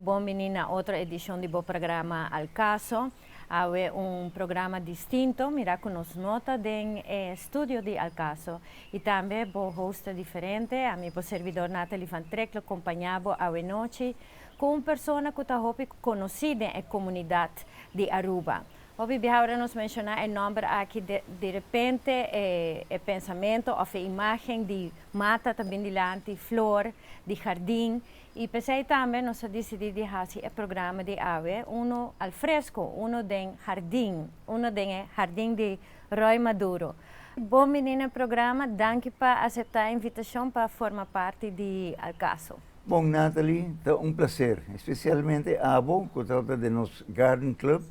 Bon bini na otro edicion di bo programa Al Caso. Awe un programa distinto, mira cu nos no ta den e studio di Al Caso y tambe bo host ta diferente, ami bo servidor Nathalie van Trek lo compaña bo awe nochi cu un persona cu ta hopi conoci den e comunidad di Aruba. Hopi biaha ora nos menciona e nomber aki di repente e pensamento of e imagen di mata ta bin dilanti, flor, di jardin. Y pesey tambe nos a dicidi di haci e programa di awe uno al fresco, uno den jardin, uno den e jardin di Roy Maduro. Bon bini na e programa, danki pa acepta e invitacion pa forma parti di Al Caso. Bon Nathalie, ta un placer, especialmente abo cu ta den nos Garden Club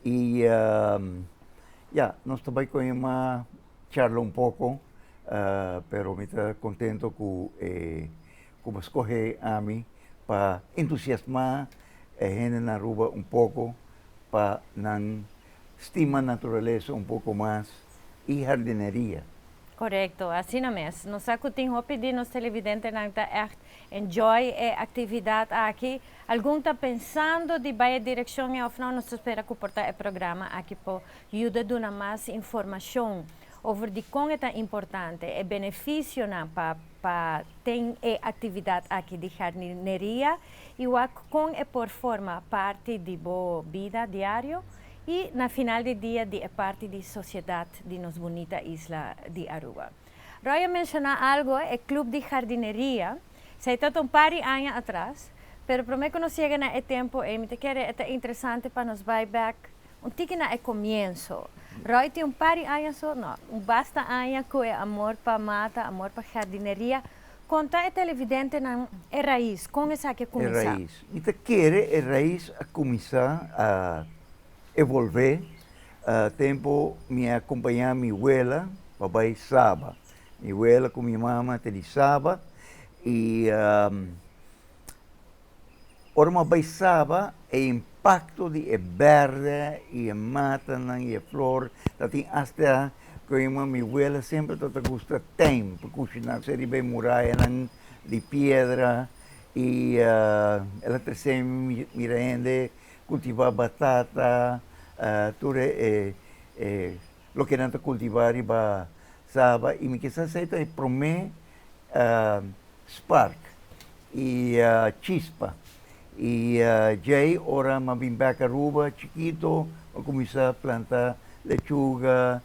y ya, nos ta bay con e charla un poco, pero mi ta contento cu e cu bo scoge ami pa entusiasma e hende na Aruba un poco pa nan stima naturalesa un poco mas y jardineria. Corecto, asina mes. Nos sa cu tin hopi di nos televidentenan ta echt enjoy e actividad aki. Algun ta pensando di bay e direccion e of no, nos ta spera cu por ta e programa aki por yuda duna mas informacion over di con e ta importante, e beneficionan pa ten e actividad aki di jardineria y wak con e por forma parti di bo bida diario y na final di dia di e parti di sociedad di nos bunita isla di Aruba. Roy a menciona algo, e club di jardineria, esey ta un par di aña atras, pero prome cu nos yega na e tempo ey, mi ta kere e ta interesante pa nos bay back un tiki na e comienzo. Roy tin un par di aña so, no, un basta aña cu e amor pa mata, amor pa jardineria. Conta e televidentenan e rais, con esaki a E cuminsa? rais. Mi ta kere e rais a cuminsa a evolve tempo mi a acompaña mi wela pa bay Saba. Mi wela cu mi mama ta di Saba y ora mi a bay Saba e impacto di e berde y e matanan y e flor ta tin hasta cu mi wela semper tabata gusta tijm pa cushina riba e murayanan di piedra y el a trece mi mira hende cultiva batata, tur e loke nan ta cultiva riba Saba y mi kisas esey ta e prome spark y chispa y djey ora mi a bin bek Aruba chikito mi a cuminsa planta lechuga,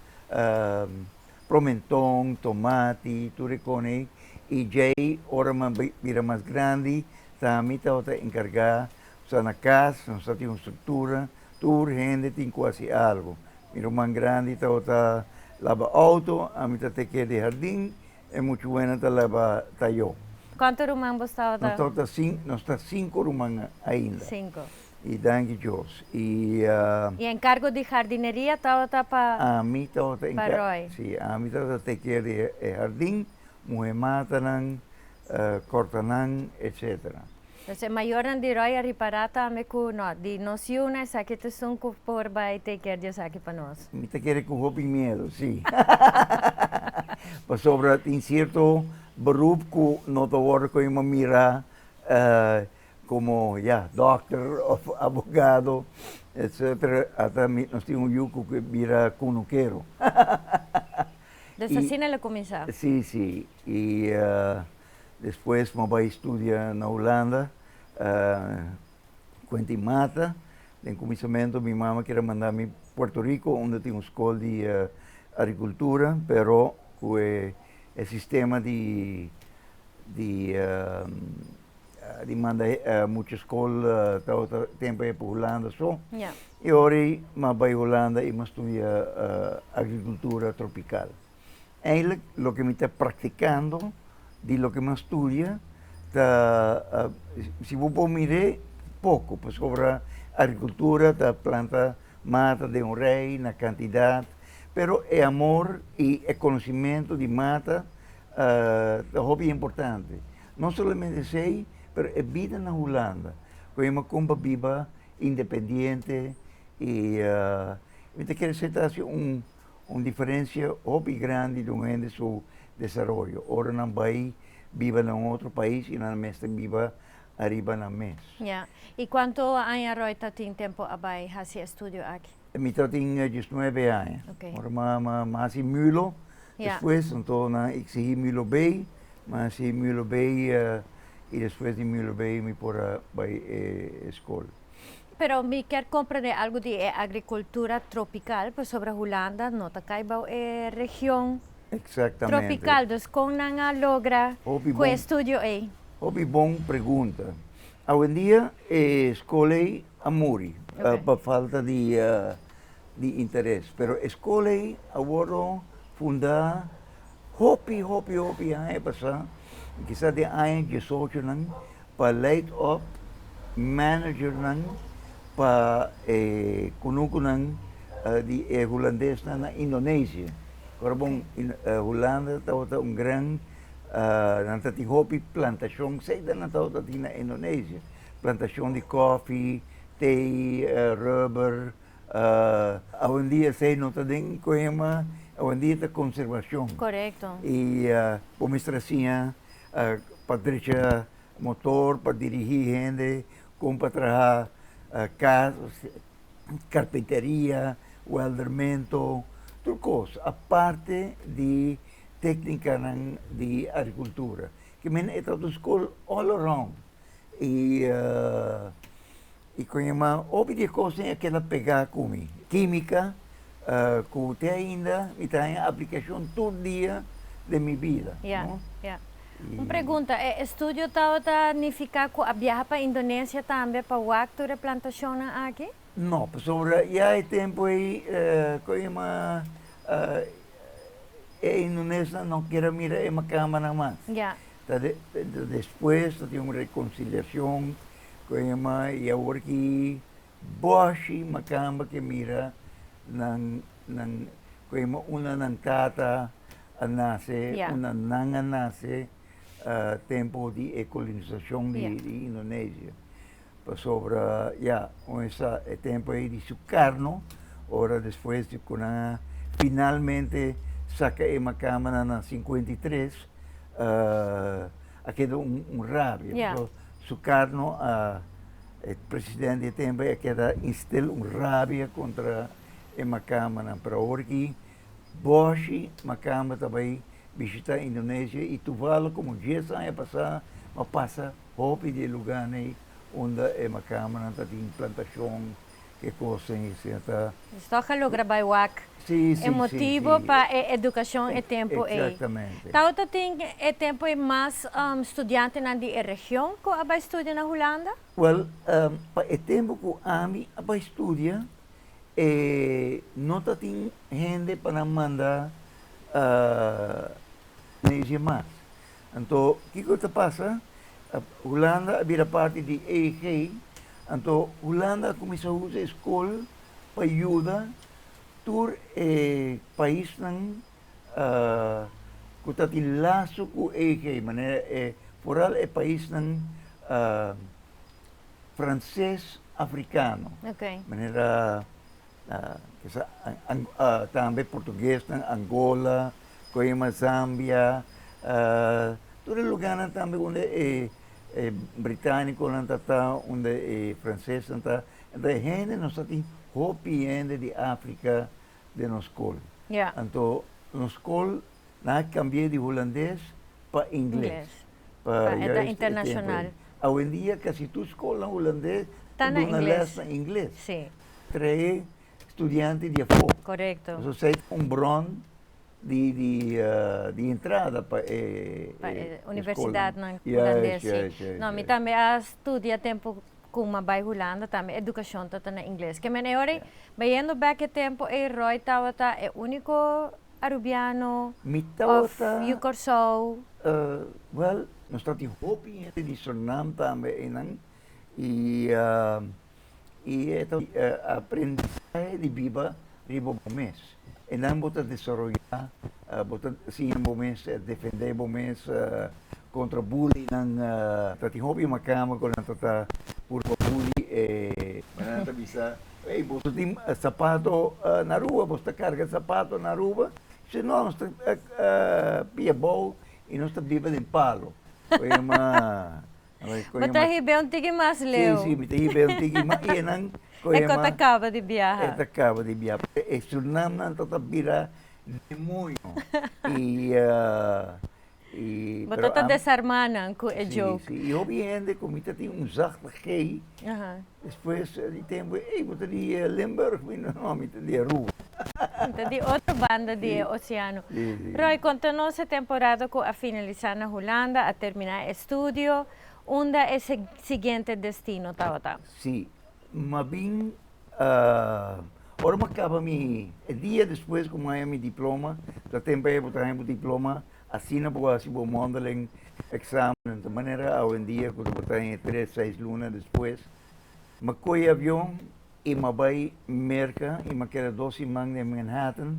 promenton, tomati, tur e con ey y djey ora mi a bira mas grandi ta mi tabata encarga. Sa na cas nos ta tin un structura, tur hende tin cu haci algo. Mi ruman grandi tabata laba auto, ami ta take care di hardin, e muchu wena ta laba tayo. Cuanto ruman bo tabata? Nos tabata nos ta cinco ruman ainda. Cinco. Y danki Dios. Y. Y encargo di jardineria tabata pa. Ami tabata Pa Roy. Si, ami tabata take care di e hardin, muhe matanan, corta nan, etcetera. Entonces e mayornan di Roy a ripará tambe ku no, di nos yunan esaki ta esun ku por bai take care di esaki pa nos. Mi ta kere ku hopi miedu, sí. Pasobra tin sierto beroep ku no ta wòrdu ku hende mira komo, ya, dòkter òf abogado, etcetera. Ata mi nos tin un yu ku ke bira kunukero. Dus asina el a kuminsá. Sí, sí. I Despues mi a bai studia na Hulanda, Quentin Mata. Den kuminsamentu mi mama kier a manda mi Puerto Rico unda tin un skol di agrikultura, pero ku e sistema di di di manda mucha skol tabata tempu ei pa Hulanda so. I ora ei mi a bai Hulanda i mi a studia agrikultura tropikal. Eigenlijk loke mi ta praktikando di loke mi a studia ta si bo por mir'é poko pasobra agrikultura ta planta mata den un rei na kantidat pero e amor i e konosimentu di mata ta hopi importante no solamente esei pero e bida na Hulanda ku mi a kumpa biba independiente i mi ta kere esei ta hasi un Un diferencia hopi grandi di un hende su desaroyo ora nan bay biba na un otro pais y nan mester biba. ariba nan mes. Ja. Y cuanto aña Roy ta tin tempo a bay haci estudio aki? Mi ta tin 19 aña. Ora m'a haci mulo, despues anto nan exigi mulo bay, m'a haci mulo bay y despues di mulo bay mi por a bay e scol. Pero mi kier comprende algo di e agricultura tropical, pasobra Hulanda no ta cay bao e region tropical, dus con nan a logra cu e estudio ey? Hopi bon pregunta. Awendia e scol ey a muri pa falta di interes, pero e scol ey a wordo funda hopi hopi hopi aña pasa, kisas den aña diesochonan, pa leid op managernan pa e kunukunan di e hulandesnan na Indonesia. Ora bon Hulanda tabata un gran nan ta tin hopi plantashon seita nan tabata tin na Indonesia, plantashon di kofi, tei, rubber. Awendia esei no ta den koema, awendia ta konservashon. Korekto. I bo mester a siña pa drecha motor, pa dirigí hende, kon pa traha kas, karpinteria, weldermento, tur kos, aparte di téknikanan di agrikultura. Ke men e ta un skol all around i i kon yama hopi di e kosnan a keda pegá ku mi. Kímika ku te ainda mi ta haña aplikashon tur dia den mi bida. Ya, ya. Un pregunta, e estudio tabata nifiká ku a biaha pa Indonesia tambe pa wak tur e plantashonnan aki? No, pasobra ya e tempu ei kon yama e indonesnan no kier a mira e makamanan mas. Ya. Ta despues ta tin un rekonsiliashon kon yama i awor ki Boshi makamba ke mira nan nan komo unda nan tata a nase, unda nan a nase tempo di e kolonisashon di Indonesia. Pasobra ya, unda e tempo ei di Sukarno, ora despues di ku nan a finalmente saka e makambanan na 53, a keda un rabia. Sukarno a E presidente di e tempo ei a keda instil un rabia kontra e makambanan, pero awor ki Boshi makamba ta bai bishita Indonesia i Tuvalu komo dies aña pasá a pasa hopi di e lugánan ei unda e makambanan ta tin plantashon ke kosnan ei asina ta. Dus tòg a logra bai wak e motibo pa e edukashon e tempu ei. Exactamente. Tabata tin e tempu ei mas studiantenan di e region ku a bai studia na Hulanda? Wèl, pa e tempu ku ami a bai studia, e no ta tin hende pa nan manda Indonesia mas. Anto, kiko ta pasa? Hulanda a bira parti di EG, anto Hulanda a kuminsá usa e skol pa yuda tur e paisnan ku ta tin laso ku EG, manera e foral e paisnan franses afrikano, manera tambe portuguesnan, Angola, koima Zambia, tur e lugarnan tambe unda e britaniconan ta ta, unda e francesnan ta, enton e hende nos ta tin hopi hende di Africa den nos skol. Anto nos skol nan a cambi'é di hulandes pa ingles. Pa e ta internacional. Awendia casi tur skolnan hulandes ta duna les na ingles. Trae studiante di afó. Korekto. Pasobra esei ta un bron di di di entrada pa e Pa e universidatnan hulandes, si. No, mi tambe a studia tempu ku mi a bai Hulanda tambe edukashon ta ta na ingles. Ke men e ora ei, bayendo bek e tempu ei Roy tabata e úniko arubiano Mi òf tabata yu Kòrsou? Wèl, nos tabatin hopi hende di Surnam tambe einan i I e ta aprendisahe di biba riba bo mes. E nan bo ta desaroyá, bo ta siña bo mes defendé bo mes kontra bullynan. Ta tin hopi makamba ku nan ta ta purba bully e nan ta bisa, Ey, boso tin sapato na Aruba, boso ta karga sapato na Aruba? Si no, nos ta pia bou i nos ta biba den palo. Bo ta hib'é un tiki mas leu. Si, si, mi ta hib'é un tiki mas i enan E ko ta kaba di biaha. E ta kaba di biaha. E Surnamnan ta ta bira demoño. I, i. Bo ta ta desarmá nan ku e joke. Si, si. I hopi hende ku mi ta tin un zachte G, despues di tempu, ey, bo ta di Limburg? Mi no, no, mi ta di Aruba. Mi ta di otro banda di e oceano. Si, si. Roy, konta nos e temporada ku a finalisá na Hulanda, a terminá e studio, unda e siguiente destino tabata? Si, m'a bin ora m'a kaba mi, e dia despues ku m'a haña mi diploma, ta tempu ei bo ta haña bo diploma, asina bo hasi bo mondeling examen, ta manera awendia ku bo ta haña tres, seis luna despues. M'a kohe avion i m'a bai Merka i m'a keda dos siman den Manhattan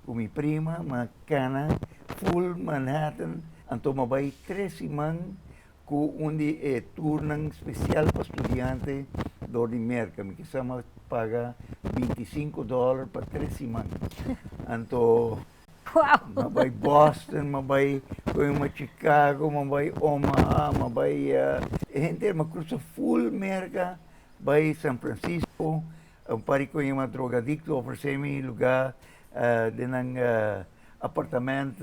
ku mi prima, m'a kana full Manhattan, anto m'a bai tres siman Ku un di e tournan spesial pa studiante dor di Merka. Mi kisa m'a paga 25 dòler pa tres siman. Anto m'a bai Boston, m'a bai koe Chicago, m'a bai Omaha, m'a bai henter, m'a krusa ful Merka bai San Francisco. Un par di koe yama drogadikto ofresé mi lugá den nan apartamènt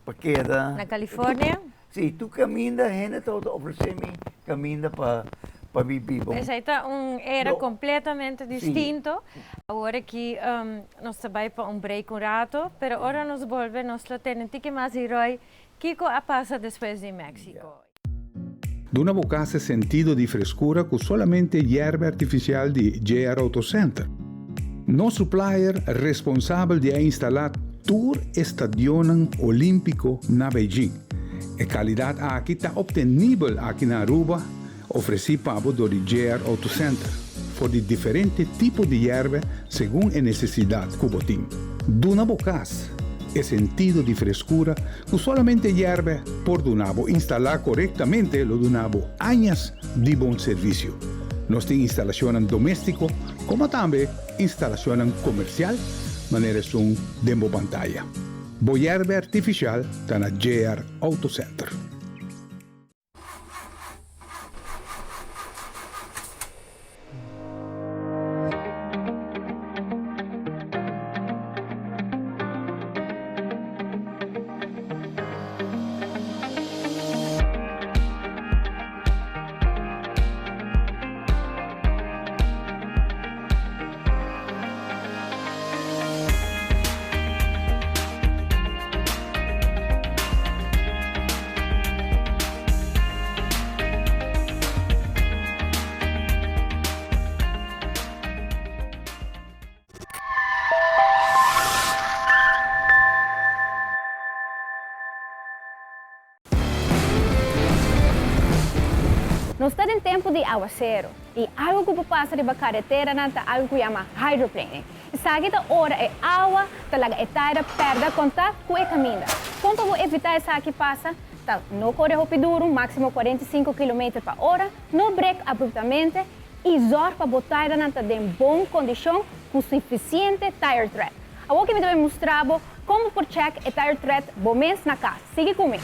pa keda. Na California? Sí, tur kaminda hende tabata ofresé mi kaminda pa pa mi biba. Esei ta un era kompletamente distinto. Awor aki nos ta bai pa un break un rato, pero ora nos bolbe nos lo tene un tiki mas di Roy kiko a pasa despues di Mexico. Duna bo kas e sentido di freskura ku solamente yerba artifisial di JR Auto Center. Nos supplier responsabel di a instalá tur e stadionnan olímpiko na Beijing. E kalidat aki ta optenibel aki na Aruba, ofresí pa bo dor di JR Auto Center, for di diferente tipo di yerba segun e nesesidat ku bo tin. Duna bo kas e sentido di freskura ku solamente yerba por duna bo. Instalá korektamente lo duna bo añas di bon servisio. Nos tin instalashonnan doméstiko komo tambe instalashonnan komersial manera esun den bo pantaya. Bo yerba artifisial ta na JR Auto Center. Nos ta den tempu di awaseru i algu ku por pasa riba kareteranan ta algu ku yama hydroplaning. Esaki ta ora e awa ta laga e taira pèrdè kontakt ku e kaminda. Kon pa bo evitá esaki pasa ta no kore hopi duru, máksimo 45 kilometer pa ora, no brek abruptamente i zòrg pa bo tairanan ta den bon kondishon ku sufisiente tire tread. Awor ki mi ta bai mustra bo kon bo por chèk e tire tread bo mes na kas. Sigui ku mi.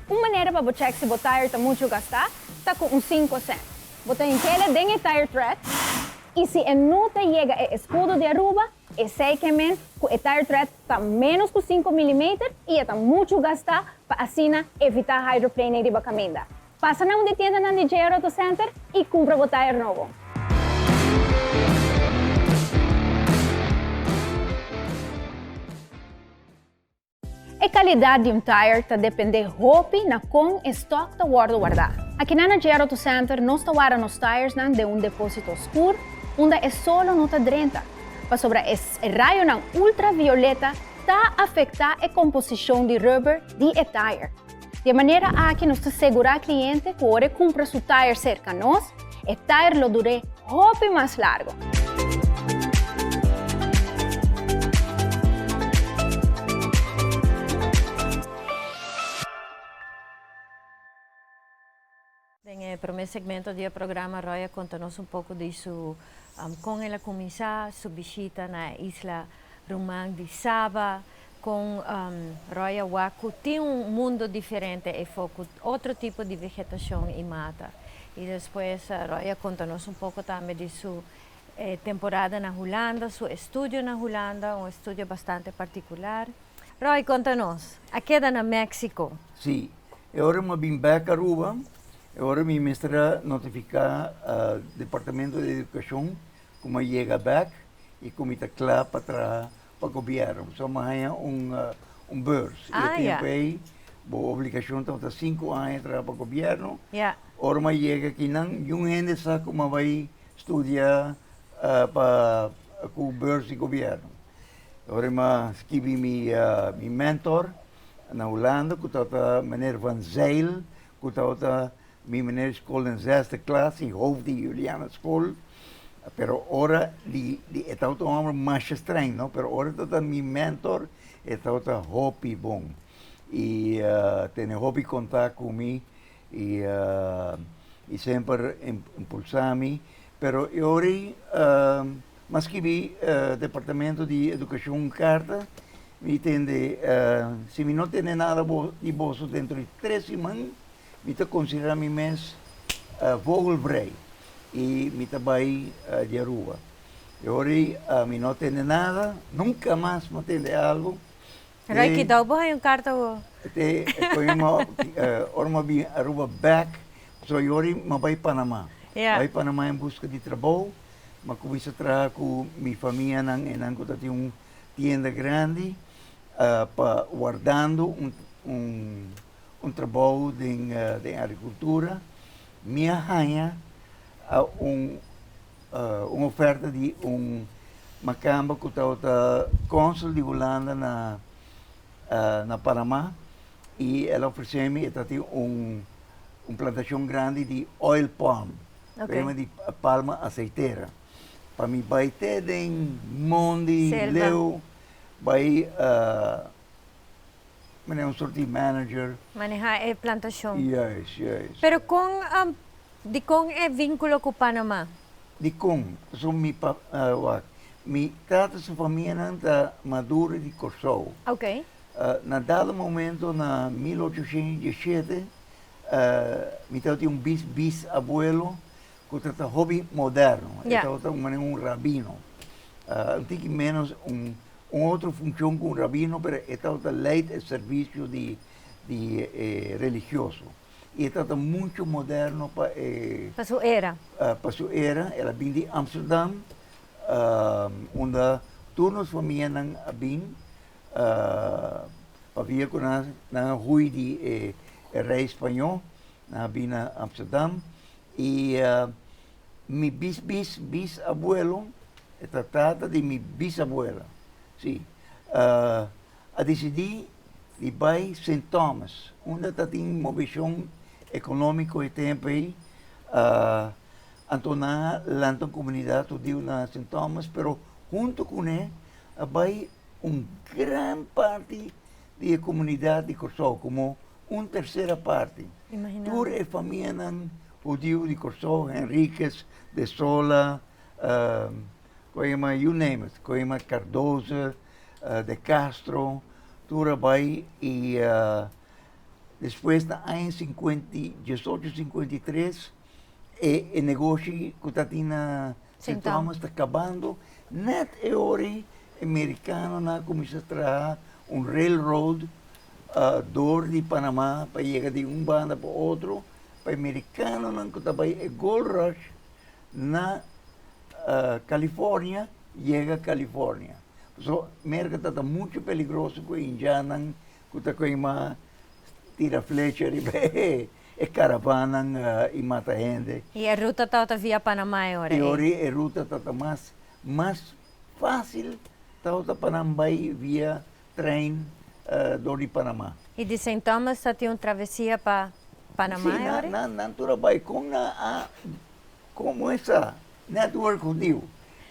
Un manera pa bo chèk si bo tire ta muchu gastá ta ku un sinku sènt. Bo ta hink'el den e tire tread i si e no ta yega e eskudo di Aruba, esei ke men ku e tire tread ta ménos ku sinku milimeter i e ta muchu gastá pa asina evitá hydroplaning riba kaminda. Pasa na un di tiendanan di JR Auto Center i kumpra bo tire nobo. E kalidat di un tire ta dependé hopi na kon e stòk ta wòrdu wardá. Akinan na JR Auto Center nos ta warda nos tiresnan den un depósito skur unda e solo no ta drenta, pasobra e rayonan ultravioleta ta afektá e komposishon di rubber di e tire. Di e manera aki nos ta segurá kliente ku ora e kumpra su tire serka nos, e tire lo dur'é hopi mas largu. Den e promé segmento di e programa Roy a konta nos un poko di su kon el a kuminsá su bishita na e isla ruman di Saba. Con Roy a wak cu tin un mundo diferente eyfo cu otro tipo di vegetacion y mata. Y despues Roy a conta nos un poco tambe di su temporada na Hulanda, su estudio na Hulanda, un estudio bastante particular. Roy, conta nos, a keda na Mexico? Sí, e ora mi a bin bek Aruba, e ora mi mester a notifica Departamento di Educacion cu mi a yega bek y cu mi ta cla pa traha pa gobierno. So mi a haña un beurs. Y e tempo ey bo obligacion tabata 5 aña traha pa gobierno. Ora mi a yega akinan, niun hende sa cu mi a bay studia pa cu beurs di gobierno. Ora mi a skibi mi mentor na Hulanda cu tabata meneer Van Zijl, cu tabata mi meneer school den zesde klas y hoofd di Juliana School. Pero ora di e tabata un homber masha streng, no? Pero ora e tabata mi mentor, e tabata hopi bon. Y tene hopi contact cu mi y semper impulsa mi. Pero e ora ei mi a skibi Departamento di Educacion un carta, mi tende si mi no tene nada di boso dentro di tres siman, Mi ta konsiderá mi mes vogelvrij i mi ta bai di Aruba. E ora ei mi no tende nada, nunka mas mi a tende algu. Roy, kidou bo haña un karta awo? Te ora mi a bin Aruba bèk, pasobra e ora ei mi a bai Panama. Bai Panama en buska di trabou, mi a kuminsá traha ku mi famianan, enan ku ta tin un tienda grandi pa wardando un un trabou den den agricultura, mi a haña un un oferta di un macamba cu tabata consul di Hulanda na na Panama y el a ofrece mi e ta tin un un plantacion grandi di oil palm, di palma aceitera, pa mi bay te den mondi leu bay. Manera un soort di manager. Maneha e plantacion. Juist, juist. Pero con, dicon e vinculo cu Panama? Dicon? Pasobra mi pa, wak, mi tata su famianan ta Maduro di Corsou. Ok. Na dado momento na 1817, mi tabatin un bis bis abuelo cu ta hopi moderno. E tabata manera un rabino. Un tiki menos un Un otro funcion cu un rabino, pero e tabata leid e servicio di di e religioso. Y e tabata mucho moderno pa e. Pa su era. Pa su era. El a bin di Amsterdam, unda tur nos famianan a bin, pabia cu nan nan a huy di e rey spañó, nan a bin na Amsterdam. Y mi bis bis bisabuelo, E ta tata di mi bisabuela, si, a disidí di bai Sint Thomas, unda ta tin moveshon ekonómiko e tempu ei. Anto nan a lanta un komunidat hudiu na Sint Thomas, pero huntu kuné a bai un gran parti di e komunidat di Kòrsou, komo un tersera parti. Tur e famianan hudiu di Kòrsou, Henriquez, De Sola, Cu a yama you name it, cu a yama Cardozo, De Castro, tur a bay y despues na aña cincuenta y diesocho 53 e e negoshi cu ta tin na Sint Thomas ta cabando, net e ora ey e mericanonan a cuminsa traha un railroad door di Panama pa yega di un banda pa otro, pa e mericanonan cu ta bay e gold rush na California yega California. Pasobra Merca ta ta mucho peligroso cu e indiannan cu ta coima tira flecha riba e caravannan y mata hende. Y e ruta tabata via Panama e ora ei? E ora ei e ruta tabata mas mas facil tabata pa nan bay via trein door di Panama. Y di Saint Thomas ta tin un travesia pa Panama e ora? Sí, nan tur a bai con nan a como esa network hudiu.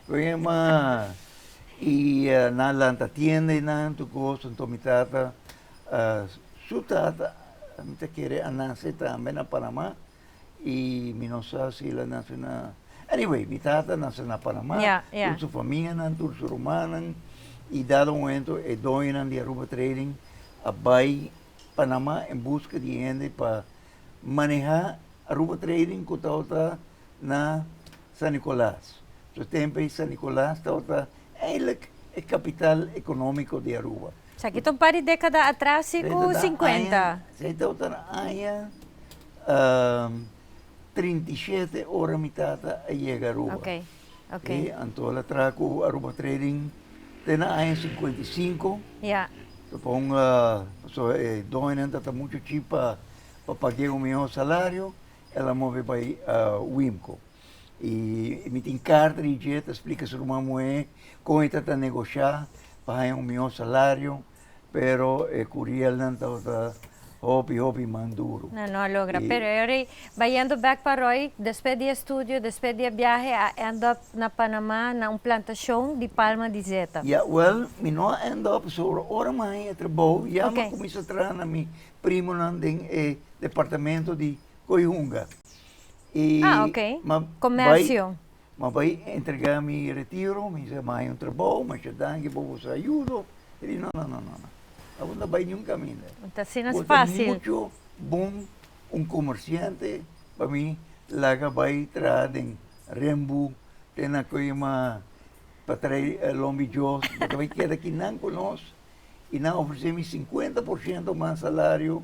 Cu yama y nan lanta tienda y nan tur cos, enton mi tata, su tata mi ta kere a nace tambe na Panama y mi no sa si el a nace na, anyway mi tata a nace na Panama, tur su famianan, tur su rumannan. Y dado momento e doñonan di Aruba Trading a bay Panama en busca di hende pa maneha Aruba Trading cu tabata na San Nicolas. So tempo ey San Nicolas tabata eigenlijk e capital economico di Aruba. Esaki ta un par di decada atras si cu 50. Esey tabata na aña 37 ora mi tata a yega Aruba. Okay. Y anto el a traha cu Aruba Trading te na aña 55. Supon pasobra e doñonan tabata mucho chip pa pag'é un mihó salario, el a move bai Wimco. Y mi tin carta di dje ta splica su ruman muhé con e tabata negoshá pa haña un mihó salario. Pero e curielnan tabata hopi hopi man duro. Nan no a logra. Pero e ora ei, bayendo bek pa Roy, despues di e studio, despues di e biahe, a end up na Panama na un plantacion di palma di zeta. Ya, wel, mi no a end up, pasobra ora mi a haña e trabou, ya mi a cuminsa traha na mi primonan den e departamento di Coihunga. Y Ah, ok. Comercio. M'a bai entrega mi retiro, mi bisa m'a haña un trabou, masha danki pa boso ayudo. E di, no, no, no, no, no, abo no ta bai niun kaminda. Ta asina es fácil. Bo ta mucho bon un komersiante pa mi laga bai traha den Rembu, te na Koima pa trae lombi djos. Bo ta bai keda kinan ku nos i nan a ofresé mi 50% mas salario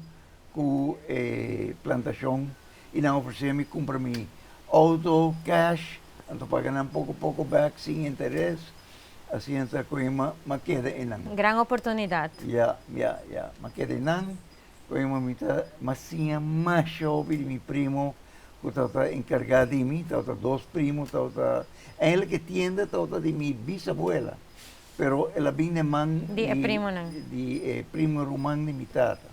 ku e plantashon i nan ofresé mi kumpra mi outo cash, anto paga nan poko poko bek sin interes, asina ta ku mi a keda einan. Gran oportunidat. Ya, ya, ya, mi a keda einan, ku mi ta, mi a siña masha hopi di mi primo ku tabata enkargá di mi, tabata dos primo tabata, eigenlijk e tienda tabata di mi bisabuela, pero el a bin den man di e primonan, di e primo ruman di mi tata.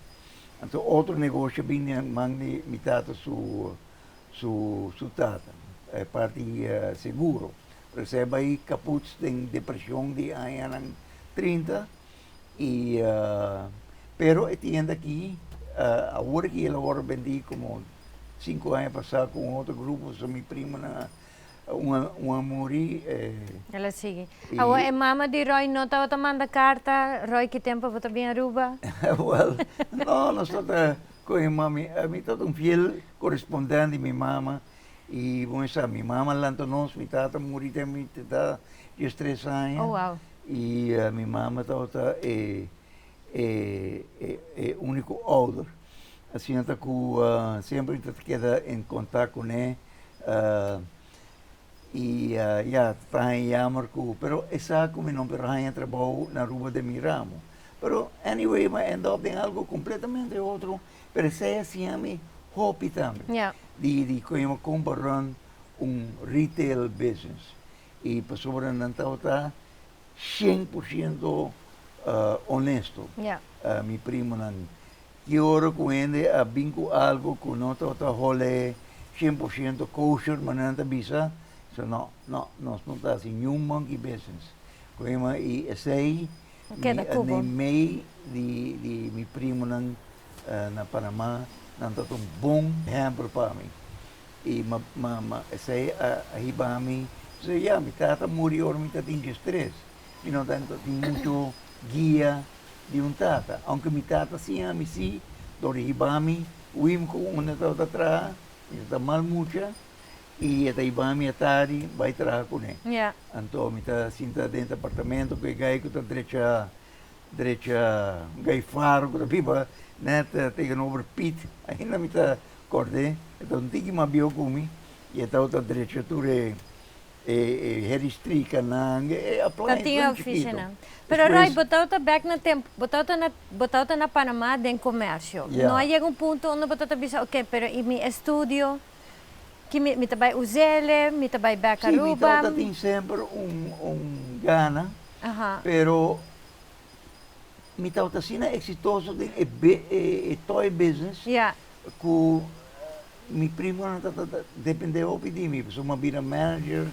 Anto otro negoshi a bin den man di mi tata su su su tata, e parti seguro. Pero esei a bai kaputs den depresion di añanan 30 y pero e tienda aki awor aki el a wòrdu bendí komo 5 aña pasá ku un otro grupo, so mi primonan un a muri. El a sigui. Awor e mama di Roy no tabata manda carta, "Roy, ki tempo bo ta bin Aruba?" Well, no, nos tabata cu e mami, mi tabata un fiel correspondente di mi mama y bo sa, mi mama lanta nos, mi tata muri te mi ta 13 aña. Y mi mama tabata e unico ouder. Asina ta cu semper mi ta keda en contacto cu ne. Y ya, ta jammer cu, pero e sa cu mi no por haña trabou na Aruba den mi ramo. Pero anyway, m'a end up den algo completamente otro, pero esey a siña mi hopi tambe. Di con con pa run un retail business. Y pasobra nan tabata 100% honesto. Mi primonan. Ki ora cu hende a bin cu algo cu no tabata hole 100% kosher, ma nan ta bisa, so no, no, nos no ta haci niun monkey business. Como y esey Keda mi cu bo. Mei di mi primonan na Panama, nan tabata un bon ehempel pa mi. Y ma esey a hiba mi, so ya, mi tata muri ora mi tatin 13. Mi no tanto tin mucho guia di un tata. Aunke mi tata siña mi si, dor di hiba mi, Wimco unda tabata traha, mi tabata mal mucha, y e ta hiba mi atardi bai traha cune. Anto mi ta sinta den apartamento cu e guy cu ta drecha drecha guy faro cu ta biba net tegenover Piet, ainda mi ta cord'é, e ta un tiki mas bieu cu mi, y e tabata drecha tur e heristrikanan, e appliance Tatin nan chikito. oficina. Pero Roy, bo tabata back na tempo, bo tabata na Panama den comercio. Yeah. No a yega un punto unda bo tabata bisa, "Ok, pero y mi estudio, ki mi ta bai uz'é, mi ta bai back Si, mi Aruba?" tabata tin semper un gana, pero mi tabata asina exitoso den e toy business cu mi primonan tabata depende hopi di mi. Pasobra mi a bira manager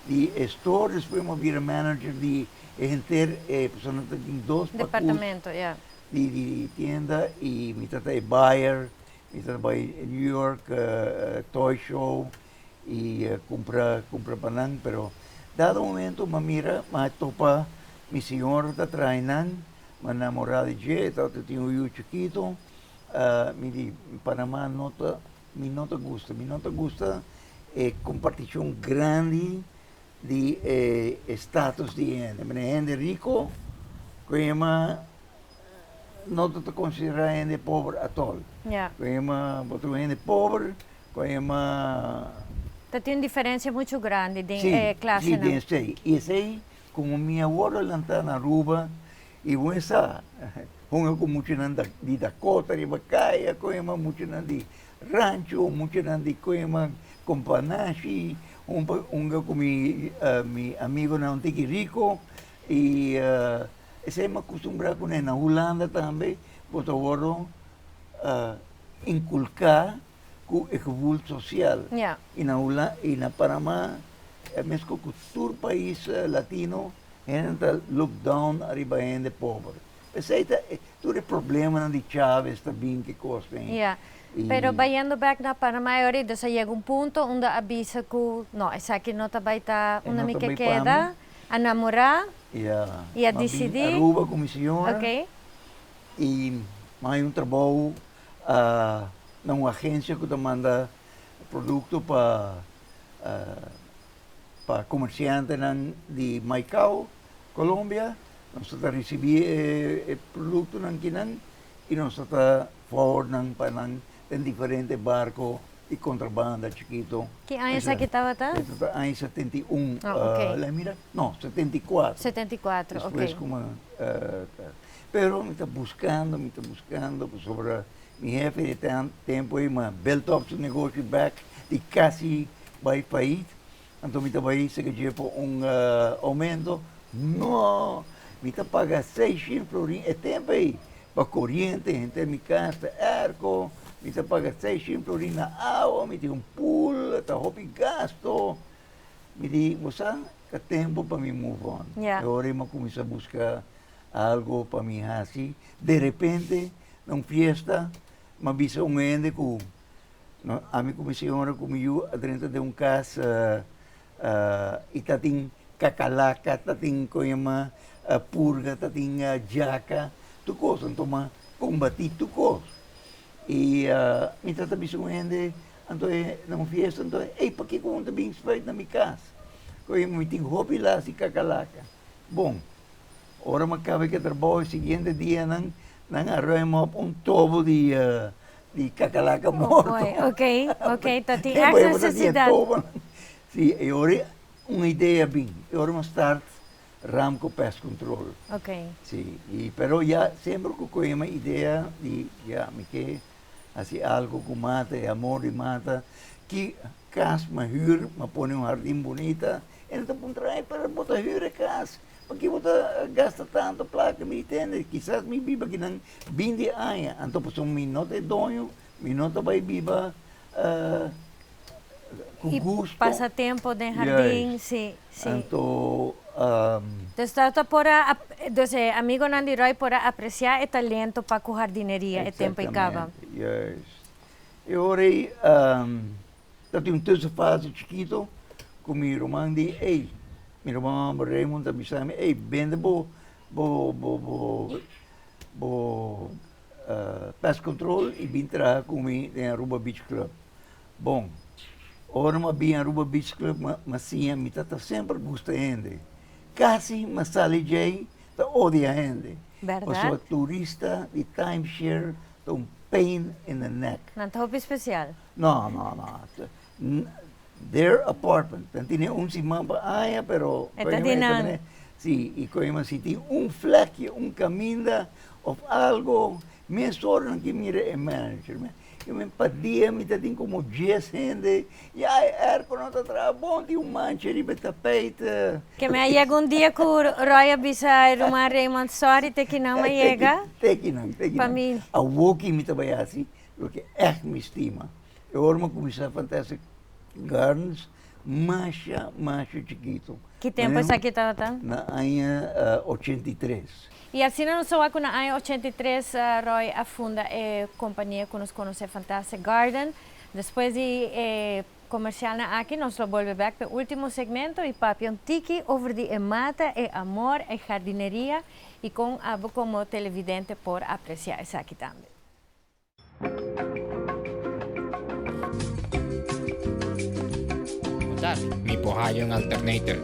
di e store, despues mi a bira manager di e henter e pasobra nan tatin dos pacus Departamento, ja. di tienda y mi tabata e buyer, mi tabata bai New York toy show y cumpra pa nan, pero dado momento mi a mira, mi a topa. Mi señora ta traha einan, m'a namorá di dje, e tabata tin un yu chikitu. Mi di, Panamá no ta, mi no ta gusta, mi no ta gusta e kompartishon grandi di e status di hende. Mene hende riko ku yama no ta ta konsiderá hende pober atòl. Ku yama bo ta un hende pober ku yama. Ta tin un diferensia muchu grandi den e klasenan. Si, den esei. I esei komo mi a wòrdu lantá na Aruba i bo e sa hunga ku muchanan di Dakota riba kaya, ku yama muchanan di rancho, muchanan di ku yama Kompanashi, hunga ku mi mi amigonan un tiki riko i esei mi a kustumbrá kuné. Na Hulanda tambe bo ta wòrdu inkulká ku e gevoel sosial. I na Hula i na Panamá meskos ku tur pais latino hende ta look down ariba hende pober. P'esei ta tur e problemanan di Chavez ta bin ki kos den. Ya, pero bayendo bek na Panama e ora dus a yega un punto unda a bisa ku no esaki no ta bai ta unda mi ke keda, a namorá i a disidí. M'a bin Aruba ku mi señora i m'a haña un trabou na un agensia ku ta manda produkto pa Pa komersiantenan di Maicao, Colombia, nos ta ta risibí e produktonan kinan i nos ta ta forward nan pa nan den diferente barko di kontrabanda chikito. Ki aña esaki tabata? Esaki ta aña 71, lei mira, no, 74. 74, ok. Despues ku mi ta, pero mi ta buskando, mi ta buskando pasobra mi hefe di tempu ei mi a build up su negoshi bek di kasi bai pais, anto mi ta bai sega dje pa un aumento, no, mi ta paga seishent florin e tempo ei pa koriente henter mi kas ta airco, mi ta paga seishent florin na awa, mi tin un pool, ta hopi gasto, mi di bo sa ta tempo pa mi move on, e ora ei mi a kuminsá buska algo pa mi hasi, derepente na un fiesta mi a bisa un hende ku No, ami ku mi señora ku mi yu a drenta den un kas i ta tin kakalaka, ta tin kon yama purga, ta tin djaka, tur kos. Anto mi a kombatí tur kos. I mi ta ta bisa un hende anto na un fiesta anto ey pakiko bo no ta bin spuit na mi kas? Kon yama mi tin hopi las di kakalaka. Bon, ora mi a kaba ku e trabou e siguiente dianan nan a ruim op un tobo di Di kakalaka morto. Ok, ok, ta tin ègt nesesidat. Si, e ora un idea bin, e ora mi start Ramco Pest Control. Ok. Si, i pero ya semper ku kohe mi idea di ya mi ke hasi algo ku mata, e amor di mata, ki kas mi hür, mi pone un hardin bunita, e nan ta puntra, ey pero bo ta hür e kas? Paki bo ta gasta tantu plaka? Mi tende, kisas mi biba akinan binti aña, anto pasobra mi no ta e doño, mi no ta bai biba ku gusto. I pasa tempo den hardin, si, si. Anto. Dus ta ta por a, dus e amigonan di Roy por a aprecia e talento pa ku hardineria e tempo ei kaba. Exactamente, juist. E ora ei ta tin un tussenfase chikito ku mi ruman di, ey, mi ruman homber Raymond ta bisa mi, ey, bende bo bo bo bo bo pest control y bin traha cu mi den Aruba Beach Club. Bon, ora mi a bin Aruba Beach Club mi a siña mi tata semper gusta hende. Casi mi a sali djey ta odia hende. Berdad? Pasobra turista di time share ta un pain in the neck. Nan ta hopi special. No, no, no. Their apartment. Nan tene un siman pa aña, pero... E ta di nan. Si, y koima si tin un vlekje, un caminda of algo, mesora nan ke mira e manager. Yo men pa dia mi ta tin como dies hende, ya e airco no ta traha bon, tin un mancha riba e tapijt. Ke me a yega un dia ku Roy a bisa e ruman Raymond, sorry te kinan a yega. Te kinan, te kinan. Pa mi. Awoki mi ta bai hasi loke ègt mi stima. E ora mi a kuminsá Fantastic Gardens masha masha chikitu. Ki tempu esaki tabata? Na aña 83. I asina nos a wak ku na aña 83 Roy a funda e kompania ku nos konosé Fantastic Garden. Despues di e. comercialnan aki, nos lo bolbe bek pa e ultimo segmento y papia un tiki over di e mata, e amor, e jardineria y con abo como televidente por aprecia esaki tambe. Mi por haya un alternator.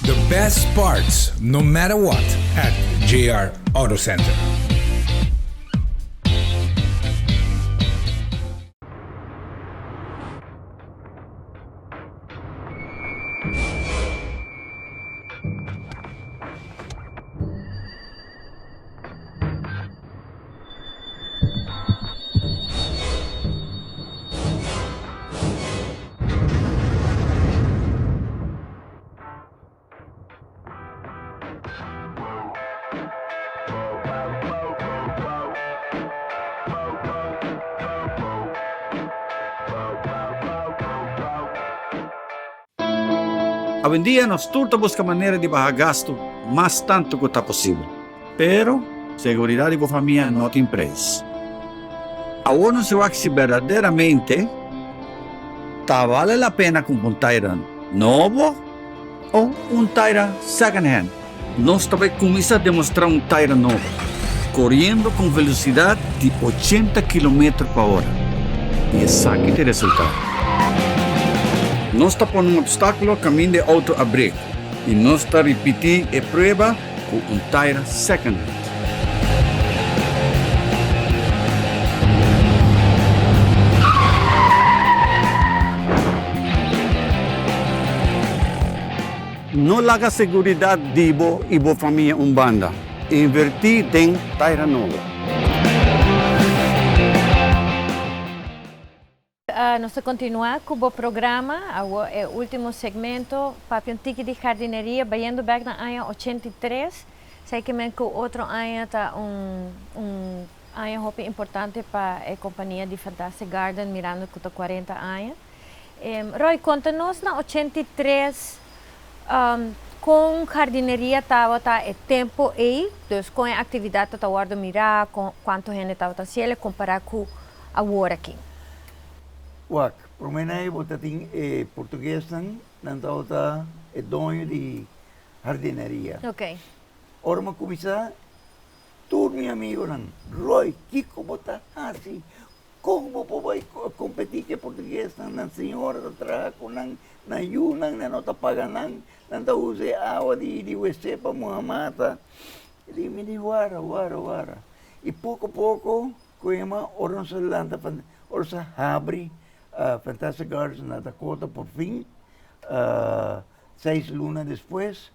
The best parts, no matter what, at JR Auto Center. Awendia nos tur ta buska manera di baha gastu mas tantu ku ta posibel. Pero, seguridat di bo famia no tin preis. Awor nos wak si berdaderamente ta bale la pena kumpra un taira nobo o un taira second hand. Nos ta bai kuminsá demostrá un taira nobo, koriendo ku un velosidat di ochenta kilometer pa ora. I esaki ta e resultado. Nos ta pone un opstákulo kaminda e outo a brek i nos ta ripití e prueba ku un taira second hand. No laga seguridat di bo i bo famia un banda. Invertí den taira nobo. Nos ta kontinuá ku bo programa. Awor e último segmento, papia un tiki di jardineria, bayendo bèk na aña 83. Esei ke men ku otro aña ta un un aña hopi importante pa e kompania di Fantastic Garden, mirando ku ta 40 aña. Roy, konta nos na 83 kon jardineria tabata e tempo ei, dus kon e aktividat ta wòrdu mirá, kon kuantu hende tabata hasiel kompará ku awor aki. Wak, promé nei bo ta tin e portuguesnan, nan tabata e doño di jardineria. Ok. Ora mi a kuminsá, tur mi amigonan, Roy, kiko bo ta hasi? Kon bo por bai kompetí ku e portuguesnan? Nan señora ta traha ku nan, nan yunan, nan no ta paga nan, nan ta usa e awa di wc pa muha mata. E di, mi di wara, wara, wara. I poko poko ku e ma ora nos a lanta, ora nos a habri Fantastic Gardens na Dakota por fin, seis luna despues,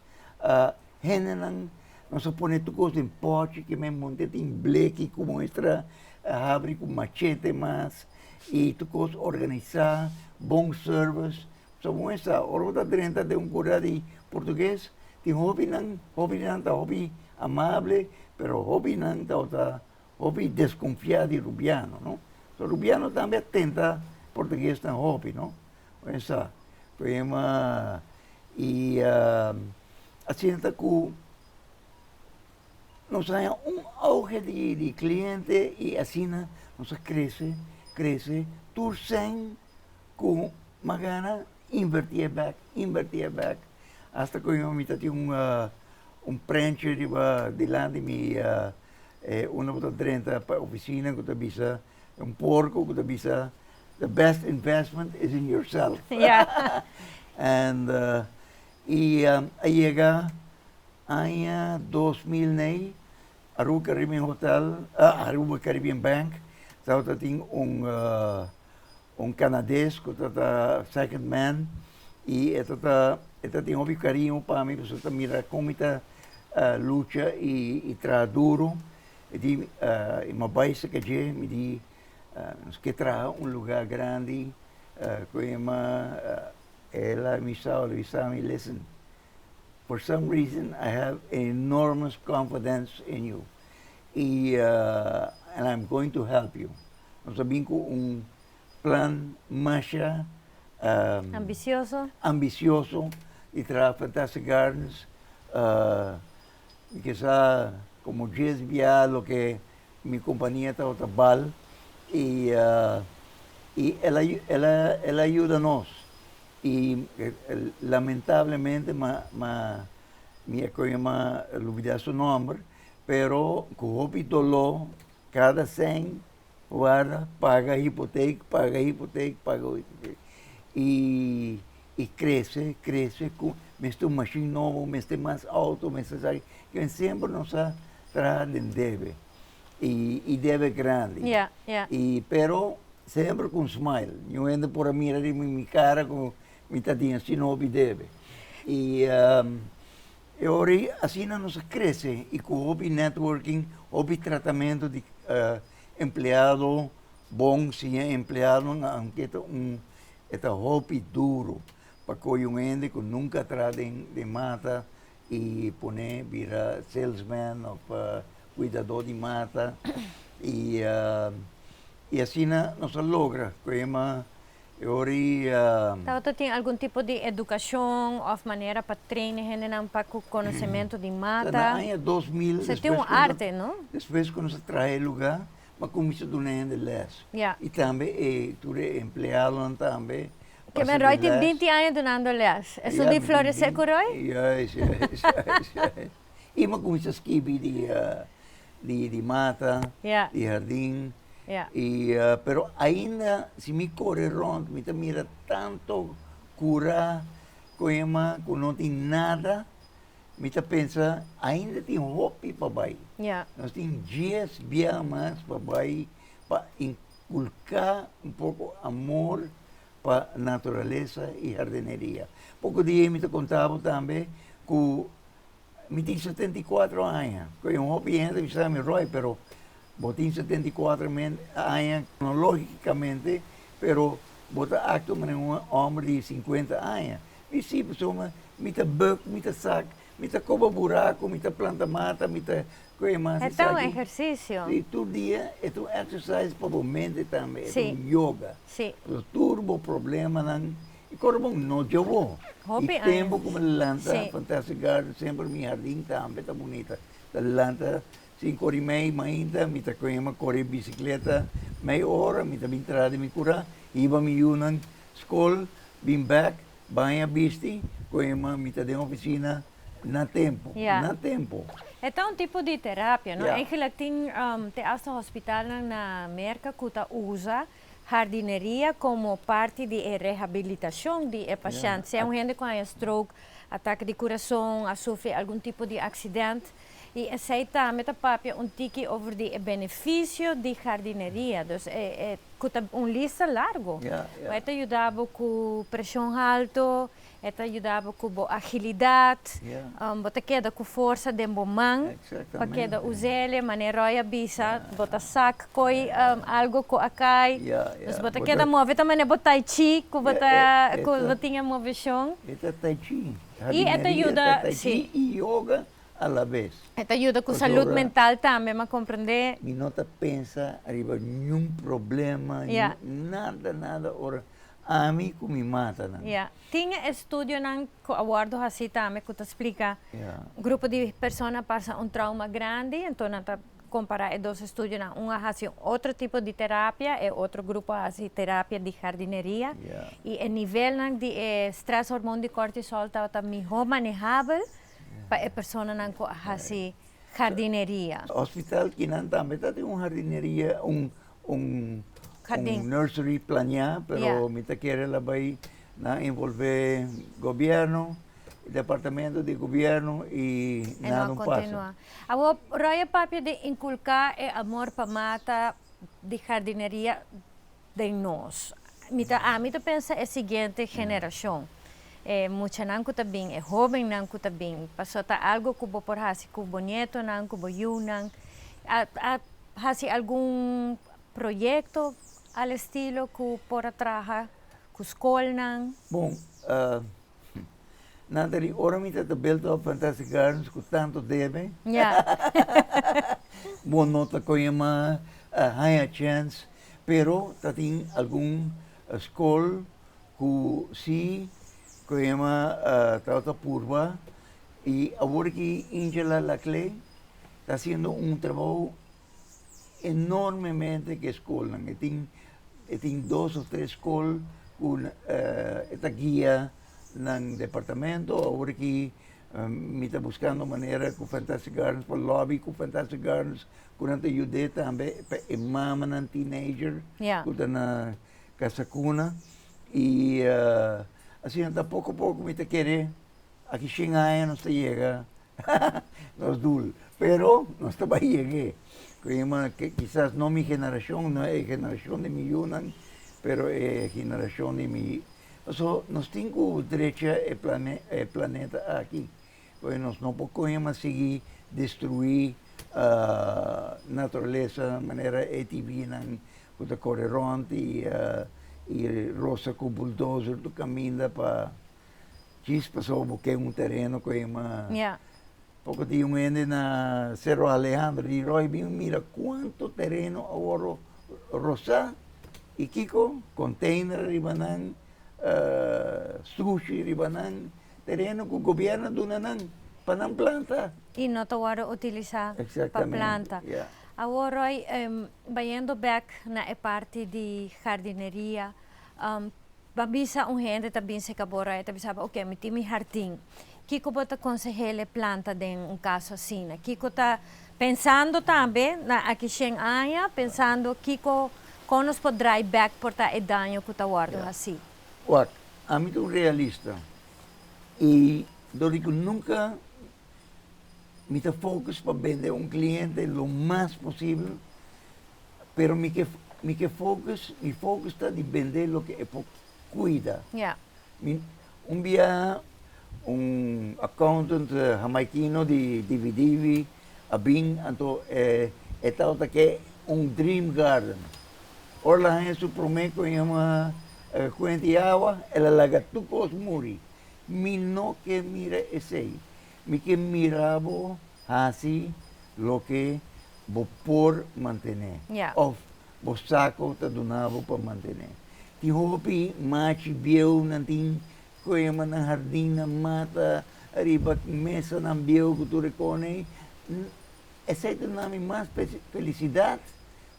Hendenan nos a pone tur kos den pòchi ke men monte tin bleki ku muestra a habri ku machete mas i tur kos organisá, bon service. So muestra ora bo ta drenta den un kura di portugues tin hopinan, hopinan ta hopi amable pero hopinan tabata hopi deskonfiá di rubiano no. So rubiano tambe a tenta portuguesnan hopi no. Pensa poema i asina ta ku nos a haña un auge di kliente i asina nos a krese krese tur sèn ku mi a gana invertié bèk invertié bèk asta ku mi ta tin un prenchi riba dilanti mi unda bo ta drenta pa ofisina ku ta bisa un porko ku ta bisa the best investment is in yourself. And i a yega aña 2000 nei Aruba Caribbean Hotel, Aruba Caribbean Bank tabata tin un un Canades ku tabata second man i e tabata e tabatin hopi kariño pa mi pasobra ta mira kon mi ta lucha i traha duru. E di, e m'a bai serka dje, mi di, nos ke traha un lugá grandi ku e yama, el a bisa, el a bisa mi, listen, for some reason I have enormous confidence in you y and I'm going to help you. Nos a bin ku un plan masha Ambicioso. ambicioso di traha Fantastic Gardens. Mi ke sa como dies bia loke mi compania tabata bal y y el a el a el a yuda nos y lamentablemente ma ma mi a coge ma lubida su nomber pero cu hopi dolor cada cent Warda, paga hipoteek, paga hipoteek, paga hipoteek. I i krese, krese ku mester un mashin nobo, mester mas outo, mester esaki. Kimen semper nos a traha den debe i i debe grandi. Ja, ja. I pero semper ku un smile. Niun hende por a mira riba mi kara ku mi ta tin asina hopi debe. I E ora ei asina nos a krese i ku hopi networking, hopi tratamentu di empleado bon, siña empleadonan aunke ta un e ta hopi duro pa kohe un hende ku nunka a traha den den mata i pone bira salesman òf kuidadó di mata i i asina nos a logra ku e E ora i. Tabata tin algun tipo di edukashon òf manera pa train e hendenan pa ku konosementu di mata? Na aña 2000. Esei tin un arte, no? Despues ku nos a traha e lugá, bo a kuminsá duna hende lès. Ya. I tambe e tur e empleadonan tambe. Ke men Roy tin binti aña dunando lès. Esun di floresé ku Roy? Juist, juist, juist, juist. I bo a kuminsá skibi di. Di di mata, Yeah. di hardin. Yeah. I pero ainda si mi kore rond mi ta mira tanto kura koema ku no tin nada, mi ta pensa ainda tin hopi pa bai. Yeah. Nos tin dies bia mas pa bai pa inkulká un poko amor pa naturalesa i hardineria. Poko dia mi ta konta bo tambe ku Mi tin 74 aña. Ku un hopi hende bisa mi, Roy, pero bo tin 74 aña kronológikamente, pero bo ta aktua manera un hòmber di 50 aña. Mi si, pasobra mi ta buk, mi ta sak, mi ta koba buraku, mi ta planta mata, mi ta koe mas E ta un ehersisio. Si, tur dia e ta un exercise pa bo mente tambe, e ta un yoga. Si. Tur bo problemanan I kor bon no djobo. Hopi I tempu ku mi lanta Fantastic Garden semper mi hardin tambe ta bunita. Ta lanta sinku ora i mei mainta mi ta kema kore bisikleta mei ora mi ta bin traha di mi kura hiba mi yunan skol bin bek baña bisti kema mi ta den ofisina na tempu na tempu. E ta un tipo di terapia no? Eigenlijk tin te asta hospitalnan na Merka ku ta usa Hardineria komo parti di e rehabilitashon di e pashènt. Sea un hende ku haña stroke, atake di kurason, a sufri algun tipo di aksident. I esei tambe ta papia un tiki over di e benefisio di hardineria. Dus e ku ta un lista largu. E ta yuda bo ku preshon haltu, E ta yuda bo ku bo agilidat, bo ta keda ku forsa den bo man pa keda us'el, manera Roy a bisa, bo ta sak koi algo ku a kai, dus bo ta keda move, ta manera bo tai chi ku bo ta ku bo tin e moveshon. E ta tai chi, I e ta yuda, ta tai chi i yoga a la bes. E ta yuda ku salud mental tambe, m'a komprendé. Mi no ta pensa riba niun problema, nada, nada ora Ami ku mi matanan. Ya. Tin e estudionan ku a wòrdu hasí tambe ku ta splika grupo di persona a pasa un trauma grandi, enton nan ta kompará e dos estudionan. Un a hasi un otro tipo di terapia, e otro grupo a hasi terapia di hardineria. I e nivelnan di e stress hormon di cortisol tabata mihó manehabel pa e personanan ku a hasi hardineria. Hospital kinan tambe ta tin un hardineria, un un un nursery planeá, pero mi ta kere la bai nan envolvé gobierno, departamento di gobierno i nada no pasa. Awor Roy a papia di inculca e amor pa mata di jardineria den nos. Mi ta ami ta pensa e siguiente generacion, e muchanan cu ta bin, e hobennan cu ta bin, pasobra ta algo cu bo por haci cu bo nietonan, cu bo yiunan. A hasi algun proyecto al estilo cu por a traha cu scolnan? Bon, Nathalie, ora mi ta build up Fantastic Gardens cu tanto debe, bo no ta con yama haya chance, pero ta tin algun scol cu si con yama tabata purba y awor ki Angela Laclé ta haciendo un trabou enormemente cu e scolnan. E tin dos of tres scol cu e ta guia nan departamento. Awor ki mi ta buscando manera cu Fantastic Gardens pa lobby cu Fantastic Gardens cu nan ta yuda tambe pa e mamanan teenager cu ta na Casa Cuna y asina ta poco poco. Mi ta kere aki 100 aña nos ta yega nos doel, pero nos ta bay yega. Kisas no mi generacion, no e generacion di mi yunan, pero e generacion di mi. So, nos tin cu drecha e planeta aki. Porque nos no por mas sigui destrui naturalesa manera ATV nan cu ta core rond y rosa cu bulldozer tur caminda pa chispa so bo ke un tereno cu yama. Poco tin un hende na Cerro Alejandro di Roy bin mira cuanto tereno awor rosa y kiko container riba nan, sushi riba nan tereno cu gobierno duna nan pa nan planta. Y no ta wordo utilisa pa planta. Awor, Roy, bayendo back na e parti di jardineria, ba bisa un hende ta bin serca bo, Roy, ta bisa, "Ok, mi tin mi jardin. Kiko bo ta aconseh'e planta den un caso asina?" Kiko ta pensando tambe na aki 100 aña, pensando kiko con nos por draai back por ta e daño cu ta wordo asina. Wak, ami ta un realista y dor di cu nunca mi ta focus pa bende un cliente lo mas posibel, pero mi ke focus, mi focus ta di bende loke e por cuida. Mi, un dia un accountant hamaikino di Divi a bin, anto e tabata ke un dream garden. Ora el a haña su prome cu yama fuente di awa, el a laga tur cos muri. Mi no ke mira esey. Mi ke mira bo hasi loke bo por mantene. Of bo saco ta duna bo pa mantene. Tin hopi machi bieu nan tin cu yama nan jardin, nan mata riba mesa nan bieu cu tur e cone. Esey ta duna mi mas felicidad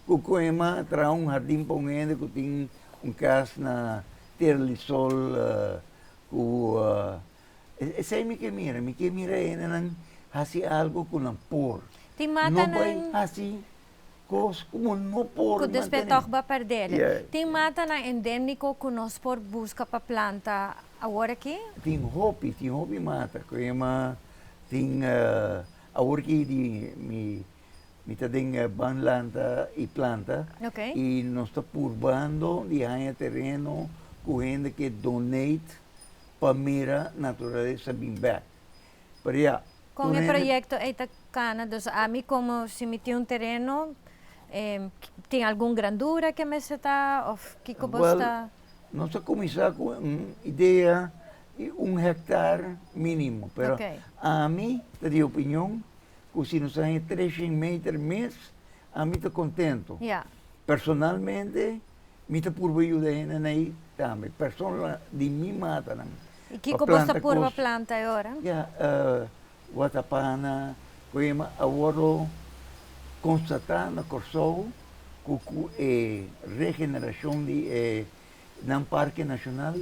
cu yama traha un jardin pa un hende cu tin un cas na Tierra del Sol cu esey mi ke mira, mi ke mira hendenan hasi algo cu nan por. Tin mata No bay nan hasi cos cu no por cu despues mantene. Toch ba perde. Tin matanan endemico cu nos por busca pa planta awor aki? Tin hopi mata. Cu yama tin awor ki di mi ta den Ban Lanta y Planta y nos ta purbando di haña tereno cu hende ke donate pa mira naturalesa bin back. Pero ja, Con e proyecto ey ta cana, dus ami como si mi tin un tereno, tin algun grandura cu mester ta of kico Well, bo ta? Nos a cuminsa cu un idea di 1 hectare minimo, pero ami ta di opinion cu si nos tin 300 meter mes, ami ta contento. Personalmente, mi ta purba yuda hende ey tambe. Persona di mi matanan. Y kico bo ta purba planta awor? Ja, watapana, cu awor constata na Corsou cu e regeneracion di nan parke nacional,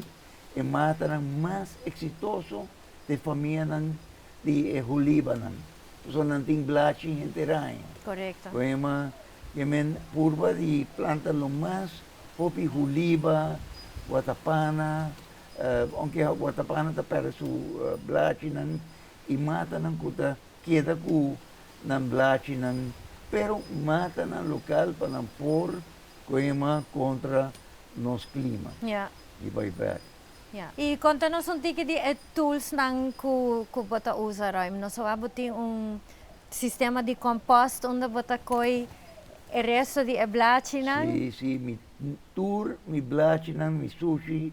e matanan mas exitoso di famianan di e hulibanan. So nan tin blachi henter aña. Cu men purba di planta lo mas hopi huliba, watapana, aunke watapana ta perde su blachinan y matanan cu ta keda cu nan blachinan, pero matanan local pa nan por cu contra nos clima. Y bay back. Y conta nos un tiki di e tools nan cu bo ta usa, Roy. Nos sa bo tin un Sistema di compost unda bo ta coy e resto di e blachinan. Si, si, mi tur mi blachinan, mi sushi,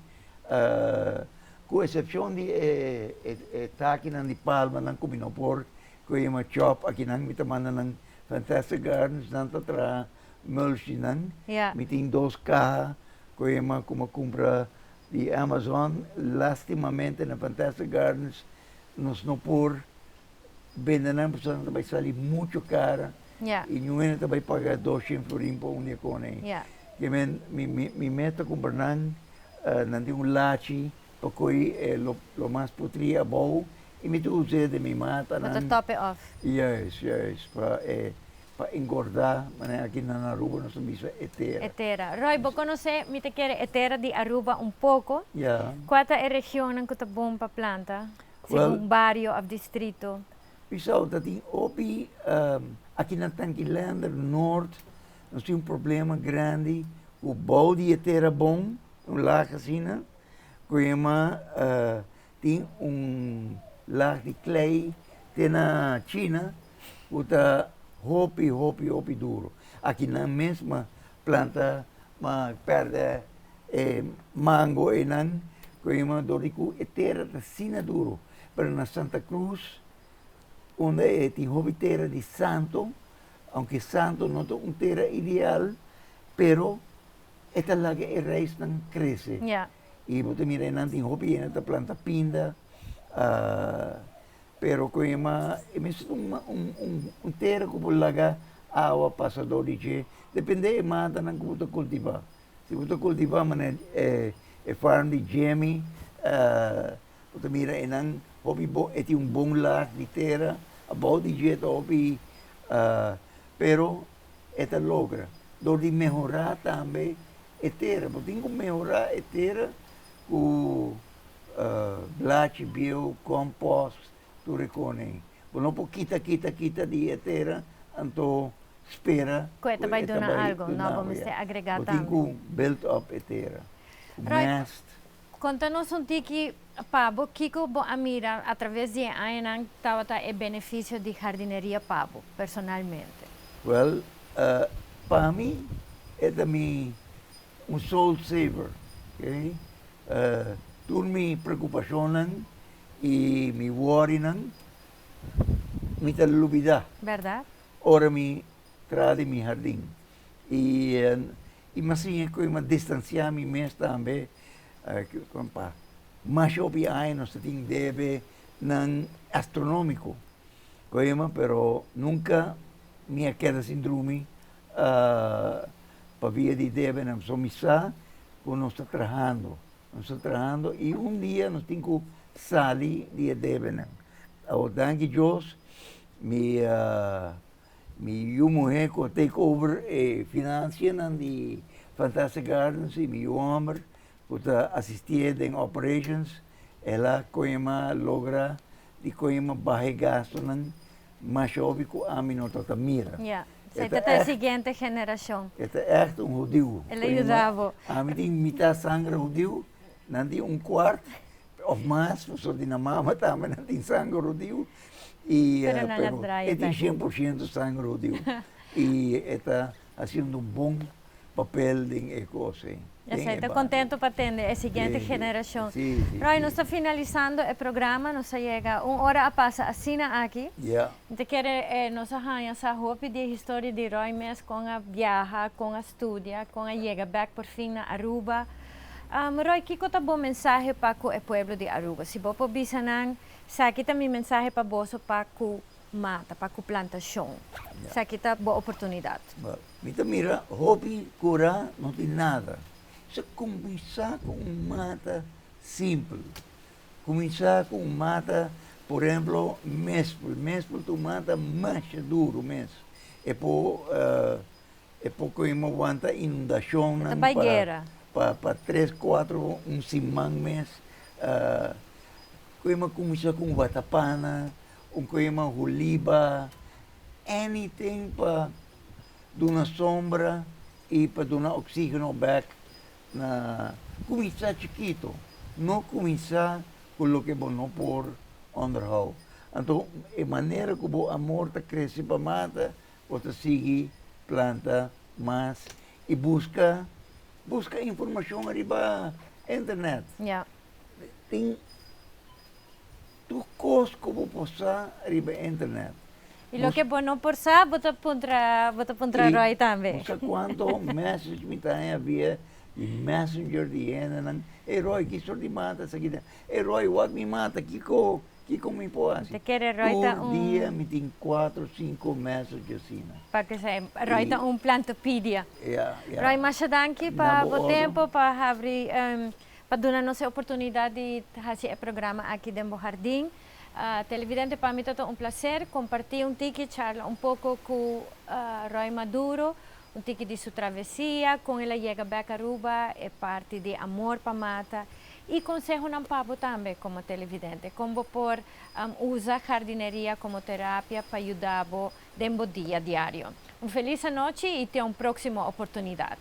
cu excepcion di e e takinan di palmanan cu mi no por cu e yama chop akinan, mi ta manda nan Fantastic Gardens, nan ta traha mulchinan. Mi tin dos caha cu e yama cu mi a cumpra di Amazon, lastimamente na Fantastic Gardens nos no por bende nan pasobra nan ta bai sali mucho cara y niun hende ta bai paga 200 florin pa un di e cona ey. Ke men mi mes ta cumpra nan, nan tin un lachi pa coy lo mas putri abou y mi ta us'e den mi matanan. Bo ta top e off. Juist, juist, pa e pa engorda manera aki na Aruba nos ta bisa e tera. E tera. Roy, bo conoce, mi ta kere e tera di Aruba un poco. Cua ta e regionnan cu ta bon pa planta? Segun bario of distrito. Pisau ta tin hopi, aki na Tankilander Noord nos tin un problema grandi ku bou di e tera bon, un laag asina, ku yama tin un laag di klei te na China ku ta hopi hopi hopi duro. Aki nan mes ma planta ma pèrdè E mango einan ku yama dor di ku e tera ta asina duro, pero na Santa Cruz unda e tin hopi tera di santo, aunke santo no ta un tera ideal, pero e ta laga e raisnan krese. I bo ta mira einan tin hopi hende ta planta pinda, pero ku yama e mester ta un tera ku por laga awa pasa dor di dje, depende e matanan ku bo ta kultivá. Si bo ta kultivá manera e e farm di Jimmy, bo ta mira einan hopi bon, e tin un bon laag di tera, abou di dje ta hopi, pero e ta logra dor di mehorá tambe e tera. Bo tin ku mehorá e tera ku blachi bieu, compost, Tur e kone. Bo no por kita, kita, kita di e tera, anto spera Ku e ta bai duna algo. No, bo mester agregá tambe. Bo tin ku build up e tera. Ku mest. Konta nos un tiki pa bo, kiko bo a mira atraves di e añanan tabata e benefisio di jardineria pa bo, personalmente? Wel, pa mi e ta mi un soul saver, okay. Tur mi preokupashonnan I mi worinan mi ta lubida. Berdad. Ora mi traha di mi hardin. I i mi a siña ku mi a distansia mi mes tambe pa masha hopi aña nos ta tin debe nan astronomiko koema pero nunka mi a keda sin drumi pabia di debenan so mi sa ku nos ta trahando. Nos ta trahando y un dia nos tin cu sali di e debenan. Awor danki Dios mi mi yu muhe cu a take over e financianan di Fantastic Gardens y mi yu homber cu ta asistié den operations el a coñema logra di coñema baha e gastonan masha hopi cu ami no ta ta mira. Ya, esei ta ta e siguiente generacion. E ta echt un hudiu. El a yuda bo. Ami tin mitad sangre hudiu, nan tin un cuart of mas, pasobra di nan mama tambe nan tin sangre hudiu. Y, Pero nan a draai e tin bek. 100% sangre hudiu. Y e ta haciendo un bon papel den e cos ey. Esey ta contento pa tende e siguiente generacion. Roy, nos ta finalisando e programa, nos a yega un ora a pasa asina aki. Mi ta kere nos a haña sa hopi di e historia di Roy mes, con a biaha, con a studia, con a yega bek por fin na Aruba. Roy, kico ta bo mensahe pa cu e pueblo di Aruba? Si bo por bisa nan, esaki ta mi mensahe pa boso pa cu mata, pa cu plantacion. Esaki ta bo oportunidad. Mi ta mira hopi kura no tin nada. Sa kuminsá ku un mata simpel. Kuminsá ku un mata, por ehemplo, mespel. Mespel ta un mata masha duru mes. E por e por koima wanta inundashonnan pa pa pa tres kuatro un siman mes. Koima kuminsá ku un watapana, un koima huliba, anything pa duna sombra y pa duna oxigeno bek na cuminsa chikito, no cuminsa cu loke bo no por onderhou. Anto, e manera ku bo amor ta krese pa mata, bo ta sigui planta mas i buska buska informashon riba internet. Tin tur kos ku bo por sa riba internet. I loke bo no por sa, bo ta puntra bo ta puntra Roy tambe. Buska kuantu message mi ta haña via di messenger di hendenan, Ey Roy, ki sort di mata esaki ta? Ey Roy, wak mi mata, kiko Kiko mi por hasi? Te kere Roy ta Tur un. dia mi tin kuatro, sinku message asina. Pa ke sa Roy ta un plantopedia. Ya, ya. Roy masha danki Na pa bo bo orden. tempo pa habri pa duna nos e oportunidad di hasi e programa aki den bo hardin. Televidente pa mi ta ta un placer comparti un tiki charla un poco cu Roy Maduro un tiki di su travesia con el a yega bek Aruba e parti di amor pa mata I konsehonan pa bo tambe komo televidente, kon bo por usa jardineria komo terapia pa yuda bo den bo dia diario. Un felis anochi i te un próksimo oportunidat.